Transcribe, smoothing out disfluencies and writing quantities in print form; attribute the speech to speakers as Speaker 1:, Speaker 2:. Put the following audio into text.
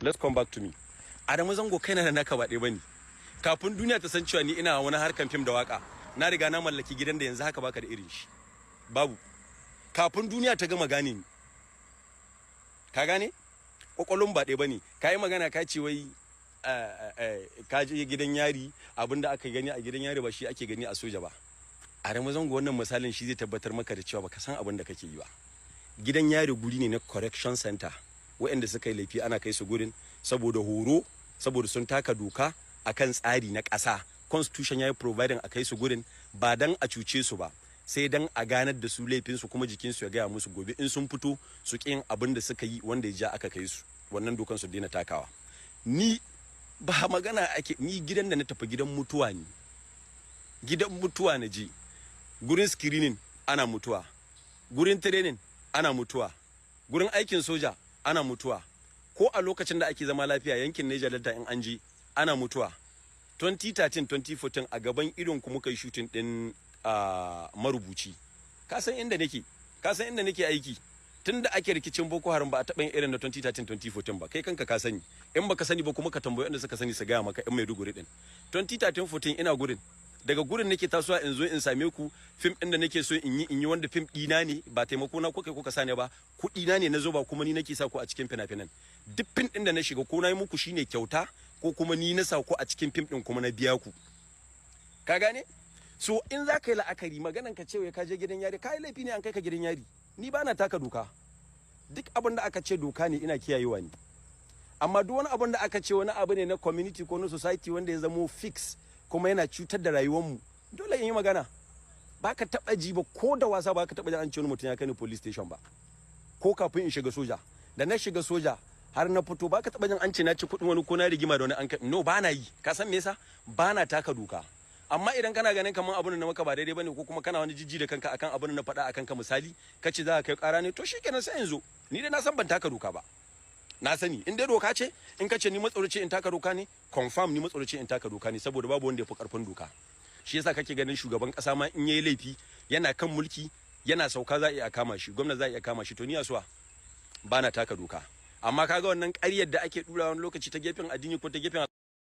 Speaker 1: Let's come back to me. Adamu Zango, kaina da naka ba ɗaya bane. Kafin duniya ta san cewa ni ina wani harkan fim da waka, na riga na mallaki gidan da yanzu haka baka da irin shi. Babu. Kafin duniya ta gama gane ni. Ka gane? Kwakwalon ba ɗaya bane. Ka yi magana, ka ce wai ka je gidan yari, abinda aka gani a gidan yari ba shi ake gani a soja ba. Adamu Zango, wannan misalin shi zai tabbatar maka da cewa baka san abin da kake yi ba. Gidan yari guri ne na correction center. Waɗanda suka yi laifi ana kai su gurin saboda horo, saboda sun taka doka akan tsari na ƙasa. Constitution ya yi providing a kai su gurin ba dan a cuce su ba, sai dan a ganar da su laifinsu, kuma jikinsu ya gaya musu, gobe in sun fito su ƙin abin da suka yi wanda ya ja aka kai su wannan dokan, su daina takawa. Ni ba magana ake, ni gidan da na tafi gidan mutuwa ne, gidan mutuwa na je. Gurin screening ana mutuwa, gurin training ana mutuwa, gurin aikin soja ana mutuwa. Ko a lokacin da ake zama lafiya yankin Niger Delta, in an je ana mutuwa. 2013, 2014, a gaban idon ku muka yi shooting din Marubuci. Ka san inda nake, ka san inda nake aiki. Tunda ake rikicin Boko Haram ba a taɓa yin irin na 2013, 2014 ba. Kai kanka ka sani. In baka sani ba kuma, ka tambayi wanda suka sani su gaya maka. In Maiduguri din 2013, 14, ina gurin. Daga gurin nake tasowa in zo in same ku. Fim ɗin da nake so in yi, in yi, wanda fim ɗina ne, ba taimako na kuka kuka sani ba, kuɗi na ne na zo ba, kuma ni nake sa ku a cikin fina-finan. Duk fim ɗin da na shiga, ko na yi muku shine kyauta, ko kuma ni na sa ku a cikin fim ɗin kuma na biya ku. Ka gane? So in za ka yi la'akari, maganan ka cewa ka je gidan yari, ka yi laifi ne an kai ka gidan yari. Ni ba na taka doka. Duk abin da aka ce doka ne, ina kiyayewa ne. Amma duk wani abin da aka ce wani abu ne na community ko na society wanda ya zamo fix kuma yana cutar da rayuwarmu, dole in yi magana. Ba ka taɓa ji ba, ko da wasa ba ka taɓa ji an ce wani mutum ya kai ni police station ba. Ko kafin in shiga soja, da na shiga soja har na fito, ba ka taɓa jin an ce na ci kuɗin wani ko na rigima da wani an kai. No, ba na yi. Ka san me yasa? Ba na taka doka. Amma idan kana ganin kamar abin da na maka ba daidai bane, ko kuma kana wani jijji da kanka akan abin da na faɗa akan ka, misali kace za ka kai ƙara ne, to shikenan, sai in zo. Ni dai na san ban taka doka ba. Na sani in dai doka ce, in kace ni matsoraci in taka doka ne, confirm ni matsoraci in taka doka ne, saboda babu wanda ya fi karfin doka. Shi yasa kake ganin shugaban kasa ma in yayi laifi yana kan mulki, yana sauka za a iya kama shi, gwamna za a iya kama shi. To ni asuwa ba na taka doka. Amma kaga wannan ƙaryar da ake dura wani lokaci ta gefen addini ko ta gefen